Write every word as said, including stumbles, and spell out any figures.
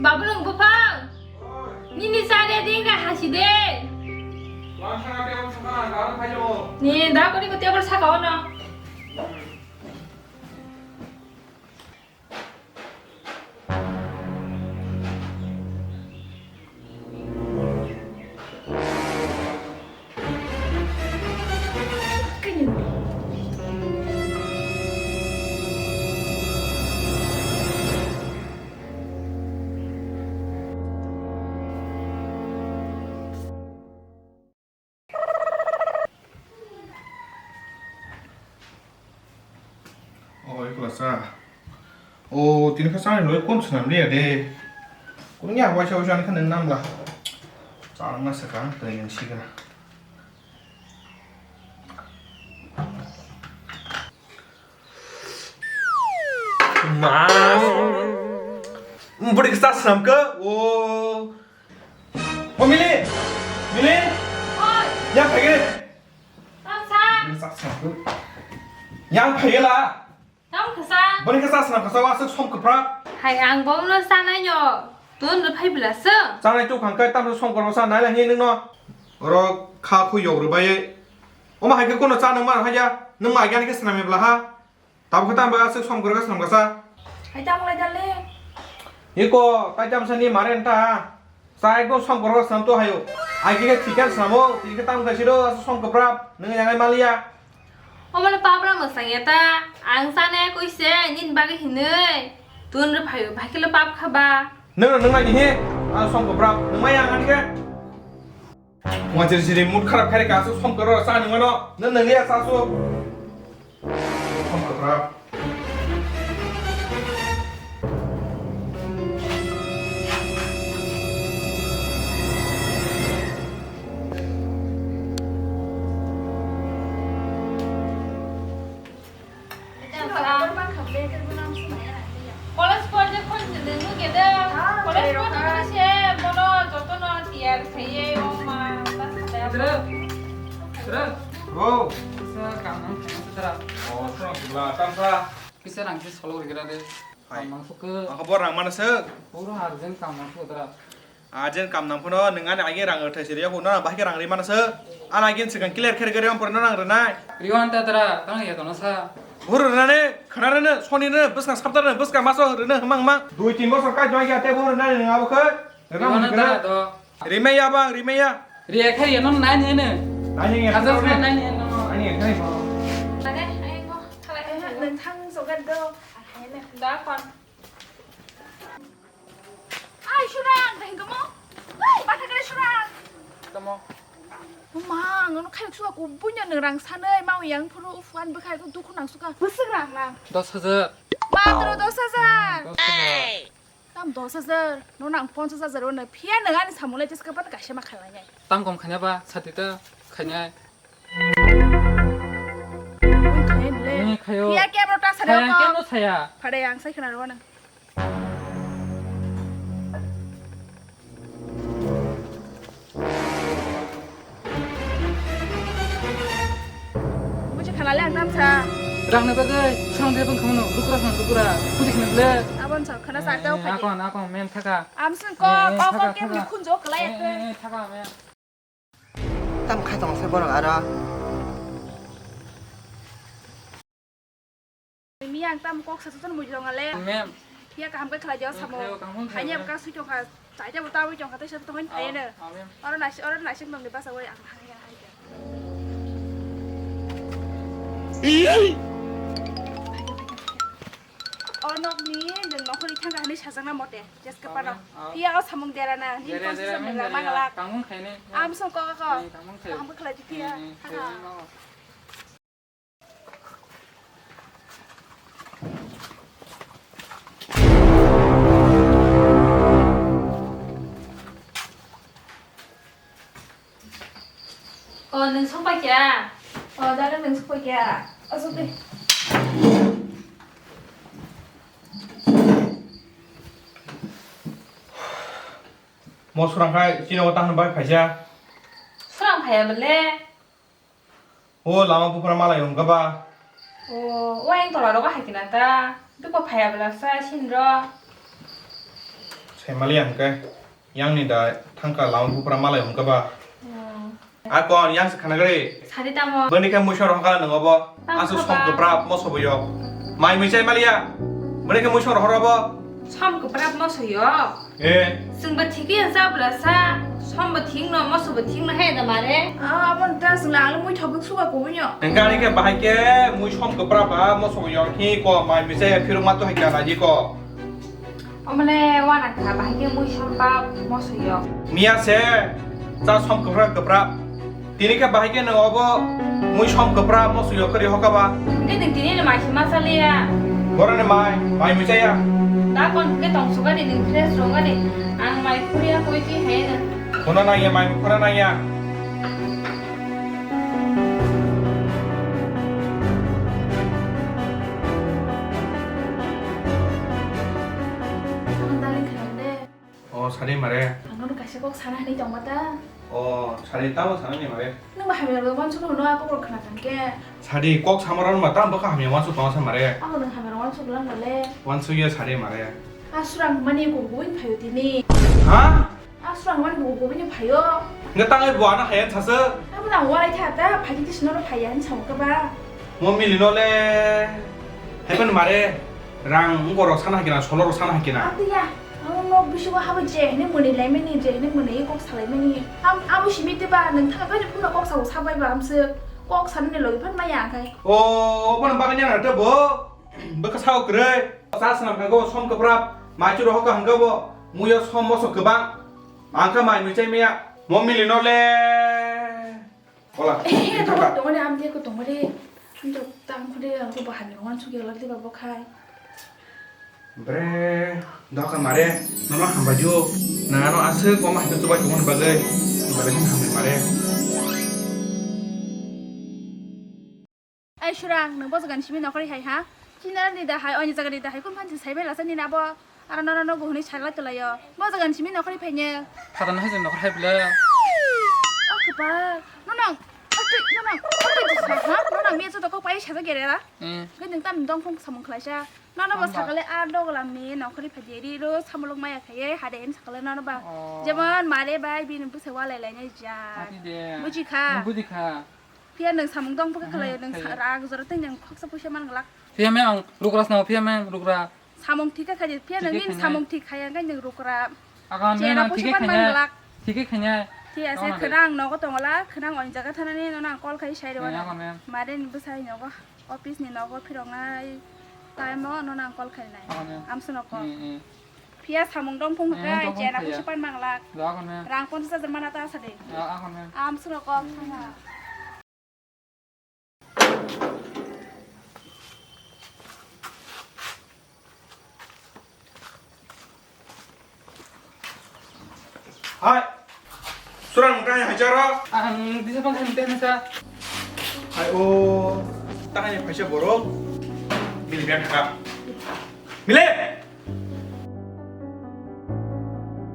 Babulung buphang, nini chare ding ka hasi de. Ni da kori ko table saka ono. O, ekla cha. O, tini kha chani loi kom swnam liya de. Kung ya waisa waisa ani kha nang namla. Chang na saka, tei yang siga. Ma. Budi ksa swnam kha. O. O Mili. Mili. Oi. Ya phai. Tang sa. Budi ksa swnam kha. Yang phai la. Tamo kasa. Boni kasa swnam kasa wa aswk som kwprak. Hai ang bono sanai no. Tun rw phai bwla sw. Chanai tu khang kai tamo som kwprak sa nai la hi nung no. Oro kha khu yok rw bai. Oma hai khe kono cha nung ma hai ya. Nung ma gyan khe swnam bwla ha. Tamo khe tamo aswk som kwprak swnam kasa. Hai tamo lai dale. Iko tai tamo sa ni mare nta. Sa ekdom som kwprak swnam to hayo. Ai khe chicken swnamo, tini khe tamo kaisiro, asa som kwprak, nung yang ai maliya. Omo le papra mwsang ya ta, ang sana ya koi se, nini bagwi hinwi. Tun rw phayo, bhai khe le pap kha ba. Nung nung nai ni he, asa som kwprak, nung mai yang ani khe. Wajir jiri mood kharap khai ka, asa som kwprak, sa nung ano, nung nung ya sa so. College porjak phone se nung nuge de. College porjak phone se bono jotono tiyar khaiye o ma, ta sakha. Bro. Sa kam nang thang se tara. O, srong sibla, tamsa. Kisa rang se solok rigra de. Hai. Kam nang suk. Ang khe bo rang mana se. Puro urgent kam nang suk tara. Urgent kam nang phano nwng ani agin rang rwthai se rwya phano bahai khe rang rwi mano se. Ani agin swkang clear khe rwgwi rw ang porno nang rwnai. Riwan ta tara tang ya tono sa. Hur rwnani khana rwno soni rwno bwskang sapta rwno bwskang maso rwno hwmang hwmang. Dui tin bosor kai joi ya te hur rwnani nwng abo khe. Riwan ta tara to. Rimaya bang rimaya. Riya khe ya non nai ni ne. Nai ni ya. Kaza sa nai ni no. Nai ni ya. Are, ayo, khalai. Nang thang sogat do. Da kon. Ai, Surang, dai hingkamo? Ai, batha kare Surang. Tamo. Mang, ano khayuk suka kubunya nang rang sanai, mau yang phuru ufuan bwkhai ko dukhu nang suka. Bwswk rang nang? Dos hajar. Matro dos hajar. Dos hajar. Tam dos hajar, no nang ponchas hajar, no phiya nang ani samung lai jeska pan kaisa ma khailai nai. Tam kom khanya ba, sati ta khanya. Ui, khain le. Ni khayo. Phiya kebro ta sare ko. Khayo, kebro saya. Phade ang sai khna rw nang. Buji khala le ang tamsa. Rang na bagwi, sang de bang khamano, rukura sang rukura. Buji khna le. Abon sa khana sa tau phai. Akon, akon, mem thaka. Am sung ko, ko ko ke mi khunjo khala ya. Thaka mem. Tam khai tong se borok aro. Mia ang tam kok sa susun mujong ale. Mem. Phiya kaham khe khlai jao samo. Khayo, kaham khayo, hanya mem. Bwkha sui tongkha, chaita bo tawi tongkha, tei sa tongkha ni phai no. Ah, mem. Oro nasi, oro nasi tongni basa wai ang hang yang hai. O nokni nwng nokhorwi thangkha hinwi sajakna mote, jeske pano. Ah, mem. Ah. Phiya o samung dera na, ni dera, kok dera, sa mem, mela dera, mangalak. Kaham khaini. Am song kok kok. Ni kaham khayo. Kaham khlai di phiya. Ni, ni, thangkha. Ni, ni, mama. O, nwng sokpai kha? O, dada, nwng sokpai kha? Asuk de. Mo surang khai chini o tahon bai phaisa. Surang phaiya bole? O lama buphura malai wngkha ba. O, o ayang tola rogo hai khe na ta. Bikbo phaiya bwla sa sin ro. Thaimalia hwnkhe, yang ni da thangka lam bupra malai hwnkhe ba. Hmm. A kon yang se khana gari. Sadi tamo. Bani khe muisong rohor kala nang obo. Tamo asuk khaba. Som kwprap moso bo yok. Mai muichai malia. Bani khe muisong rohor obo. Som kwprap moso yok. Eh. Chwng bo thik ya jabla sa. Som bo thik no, moso bo thik no, he da mare. Ah, abo ta chwng lang mui thok suga ko bunyo. Engkani khe bahai khe mui som kwprap ba moso bo yok. Hi ko mai muichai phirok ma to hai kya na ji ko. Omane wana kha, bahai khe mui som ba moso yok. Miya se, cha som kwprap kwprap. Tini khe bahai khe nwng obo mui som kwprap moso yok khe ri hoka ba. Hwnkhe nwng tini ni mai se ma cha liya. Borok ni mai, mai mui chaya. Da kon hwnkhe tong suka di, nwng fresh rwng di. Ang mai khuriya koi twi hai na. Khuna nangya, mai khuna nangya. Ang darling khalang de. O, sadi mare. Ang nono kaisa kok sana hinwi tongma ta. O, sadi tamo sana ni mare. Nwng ba hamya rwgwi uansuk rwno a kok rok khna thang khe. Sadi kok samara ma tamo bwkha hamya uansuk tongsa mare. Abo nwng hamya rwgwi uansuk lang bale. Uansuk ya sadi mare. A surang mani kok buin phayo tini. Ha? A surang mani kok buin phayo. Nge tangai buana hayan sasa. Abo nang walai tha ta, phaji tisno ro phaya hin saung ka ba. Mo mili no le. Hepen mare. Rang ngorok sana hakina, solorok sana hakina. Atiya, ang nok bisingo habo je hene mwnwi laimani, je hene mwnwi kok salaimani. Am, amo simi teba, nwng thangbai ni phunno kok sao sabai ba amswk. Kok sanani logi phan maya angkai. O, bono bagwi nang rata bo. Bwkha sao kwrwi. Sa swnam kha go som kwprap. Mai churo hoka hwnkha bo. Muyo som moso kwbang. Angkha mai mui chai maya. Mo mili no le. Hola. Eh, tongo, tongo de, amtwi ko tongo de. Amtwi tang khode, ang ko bahani wan sugi lak de ba bo khai. Bre, doka mare, nono hambai ju. Nang ano aswk koma hai tubai tongo ni bagwi. Bagwi hambai mare. Ai Surang, nang bo jagan simi nokori hai ha? Chinar ni da hai, oni jagan ni da hai, kun phan sai bai lasa ni na bo. Aro nono nogo hwnwi salai tolaio. Bo jagan simi nokhorwi phainw. Phatano hai jani nokhor hai bwle. O kwpal. Nono. Atwi, nono. Atwi jisa, ha? Nono miya joto kok pai saja gerera. Hmm. Gandeng tam dongphang samung khlaisa. Nono bo sakale a doglam ni nokhorwi phaidi ri ro samulok maya khaiye hade hem sakale nono ba. Oh. Jemon mare bai bini bwsa walai lainai ja. Ati de. Buji kha. Buji kha. Phiya nwng samung dong phukha khlaiyo, nwng sa-, rang jora tei nwng khoksa puisa man glak. Phiya me ang rukra swnamo, phiya me ang rukra. Samung thik kha khaidi, phiya nwng nini samung thik khaya, wngkha nwng rukra. Chera puisa man man glak. Thik khe khainai. Phiya se khwnang nogo tongola, khwnang oni jaga thanani nono ang call khai sai rw. Mare ni bwsai nogo, office ni nogo phiroknai time o nono ang call khainai. Amswk nogo. Phiya samung dong phung kha, chera puisa man man glak. Rang ponchas hajar mana ta sa de. Amswk nogo. Hai. Surang nang tanya hajar ro. Ang disa pang tanya sa. Hai o. Tanya paisa borok. Bili biang kha. Bili.